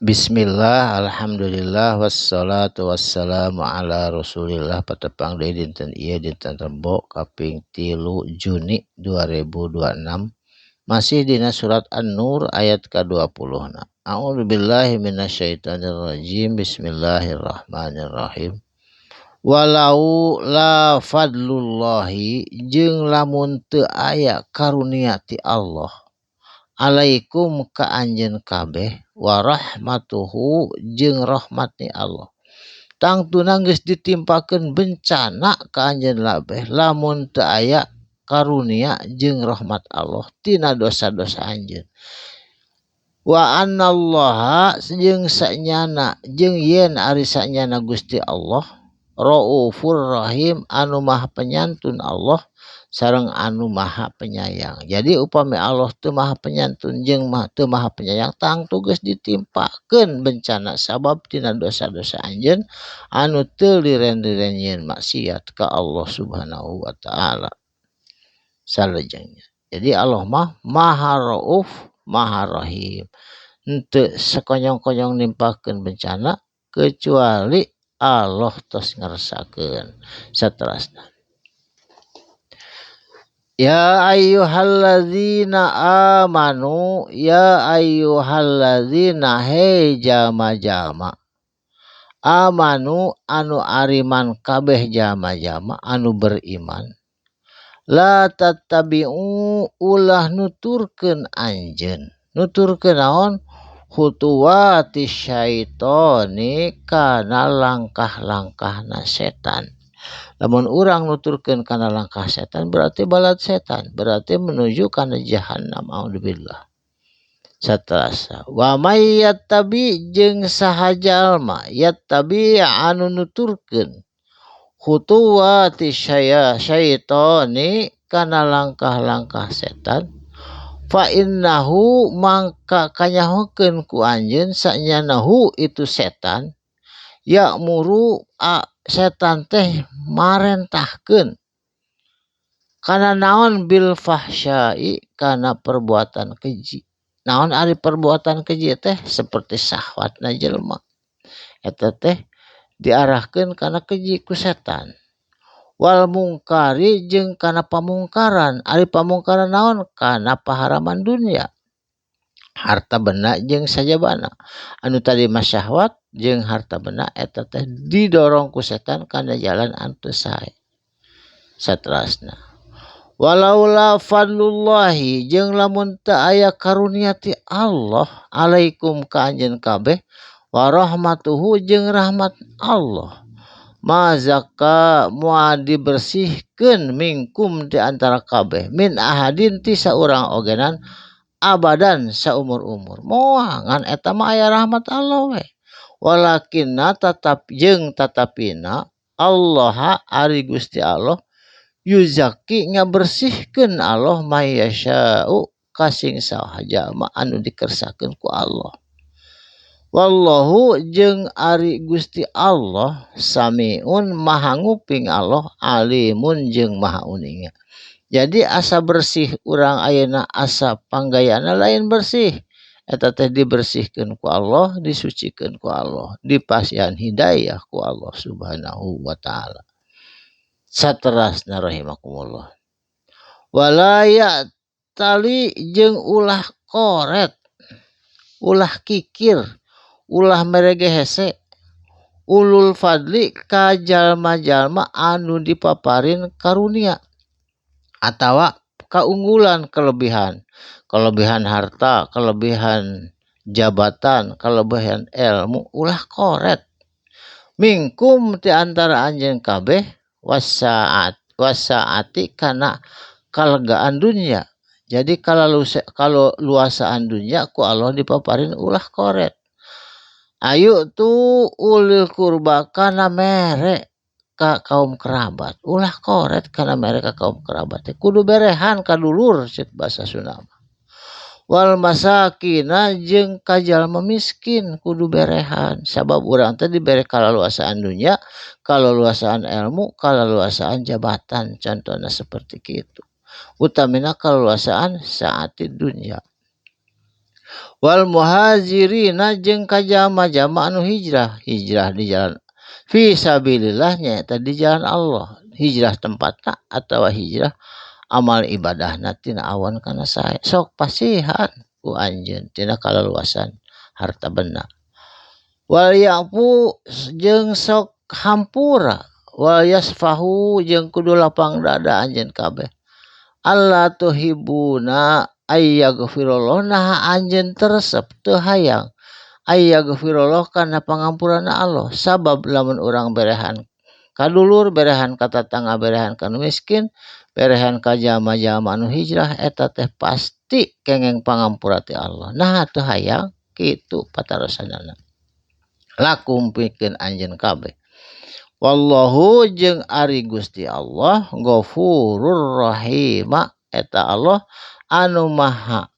Bismillah, alhamdulillah, wassalatu wassalamu ala rasulillah. Patepang deui dinten ieu, dinten Rebo kaping 3 Juni 2026, masih dina surat An-Nur ayat ka-20 na. A'udzubillahi minasyaitonirrajim. Bismillahirrahmanirrahim. Walau la fadlullahi, jeung lamun teu aya karunia ti Allah alaikum ka anjeun kabeh, wa rahmatuhu jeung rahmatni Allah, tangtuna geus ditimpakeun bencana ka anjeun labeh lamun teu aya karunia jeung rahmat Allah tina dosa-dosa anjeun. Wa annallaha jeung sanyana, jeung yen ari sanyana Gusti Allah Raufur Rahim, anu maha penyantun Allah sareng anu maha penyayang. Jadi upami Allah teu maha penyantun jeung teu maha penyayang, tangtu geus ditimpakeun bencana sabab tina dosa-dosa anjeun anu teu liren-liren nyieun maksiat ka Allah Subhanahu wa taala. Salajengna. Jadi Allah mah maha rauf maha rahim. Henteu sekonyong-konyong nimpakeun bencana kecuali Allah tos ngersakeun. Saterasna. Ya ayyuhalladzina amanu, ya ayyuhalladzina, hei jama-jama, amanu anu ariman kabeh jama-jama anu beriman, la tattabi'u ulah nuturkeun anjeun, nuturkeun naon, khutuwati syaitoni kana langkah-langkahna setan. Lamun urang nuturkeun kana langkah setan berarti balad setan, berarti menuju kana jahannam, a'udzubillah. Saterasna wa may yattabi jeung saha jalma yattabi anu nuturkeun khutuwati syaitoni kana langkah-langkah setan, fa innahu mangka kanyahokeun ku anjeun sanyanahu itu setan, ya'muru setan teh marentahkeun kana naon, bil fahsyai kana perbuatan keji. Naon ari perbuatan keji teh? Seperti syahwatna jelema eta teh diarahkeun kana keji ku setan. Wal mungkari jeung kana pamungkaran. Ari pamungkaran naon? Kana paharaman dunia, harta benda jeung sajabana. Anu tadi mah syahwat jeung harta benda eta teh didorong ku setan kana jalan anu teu sae. Saterasna walaula fadlullahi jeung lamun teu aya karunia ti Allah alaikum ka anjeun kabeh, wa rahmatuhu jeung rahmat Allah, ma zakka moal dibersihkeun minkum di antara kabeh min ahadin ti saurang ogenan abadan saumur-umur. Moal ngan eta mah aya rahmat Allah we. Walakinna tatap jeung tatapina Allah ari Gusti Allah yuzaki ngabersihkeun Allah mayasya'u kasing saha jalma anu dikersakeun ku Allah. Wallahu jeung ari Gusti Allah samiun maha nguping Allah, alimun jeung maha uninga. Jadi asa bersih urang ayeuna, asa panggayana lain bersih, eta teh dibersihkeun ku Allah, disucikeun ku Allah, dipasihan hidayah ku Allah Subhanahu wa taala. Saterasna rahimakumullah. Wala ya'tali jeung ulah koret, ulah kikir, ulah merege hese ulul fadli ka jalma-jalma anu dipaparin karunia atawa keunggulan, kelebihan, kelebihan harta, kelebihan jabatan, kelebihan ilmu, ulah koret mingkum ti antara anjeun kabeh wasaat wasaati kana kalegaan dunia. Jadi kalau luasaan dunia ku Allah dipaparin ulah koret. Ayu tu ulil kurba kana mere ka kaum kerabat, ulah koret kana mere ka kaum kerabat, kudu berehan ka dulur cek bahasa Sunda mah. Wal masakina jeung ka jalma miskin kudu berehan, sabab urang teh dibere kalaluasaan dunia, kalaluasaan ilmu, kalaluasaan jabatan, contohna seperti kitu. Utamina kalaluasaan saati dunia. Wal muhajirina jeung ka jalma-jalma anu hijrah, hijrah di jalan fi sabilillah nyaeta di jalan Allah. Hijrah tempatna atawa hijrah amal ibadahna tina awan kana sae. Sok pasihan ku anjeun tina kalaluasan harta benda. Wal ya'fu jeung sok hampura, wal yasfahu jeung kudu lapang dada anjeun kabeh. Allah tuhibuna ayyaghfirullah naha anjeun teresep teu hayang ayyaghfirullah kana pangampurana Allah. Sabab lamun urang berehan ka dulur, berehan ka tatangga, berehan ka nu miskin, berehan ka jalma-jalma anu hijrah, eta teh pasti kengeng pangampura ti Allah. Naha teu hayang kitu patarosanana. Lakum pikeun anjeun kabeh. Wallahu jeung ari Gusti Allah Ghafurur Rahim, eta Allah anu maha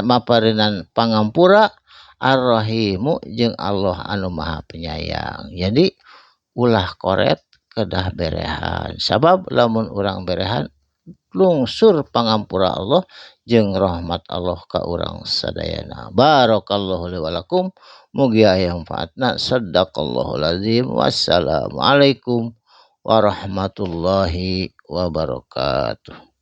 maparinan pangampura, Ar-Rahimu jeung Allah anu maha penyayang. Jadi ulah koret kedah berehan, sabab lamun urang berehan lungsur pangampura Allah jeung rahmat Allah ka urang sadayana. Barakallahu li wa lakum, mugi aya manfaatna. Sadaqallahul azim. Wassalamualaikum warahmatullahi wabarakatuh.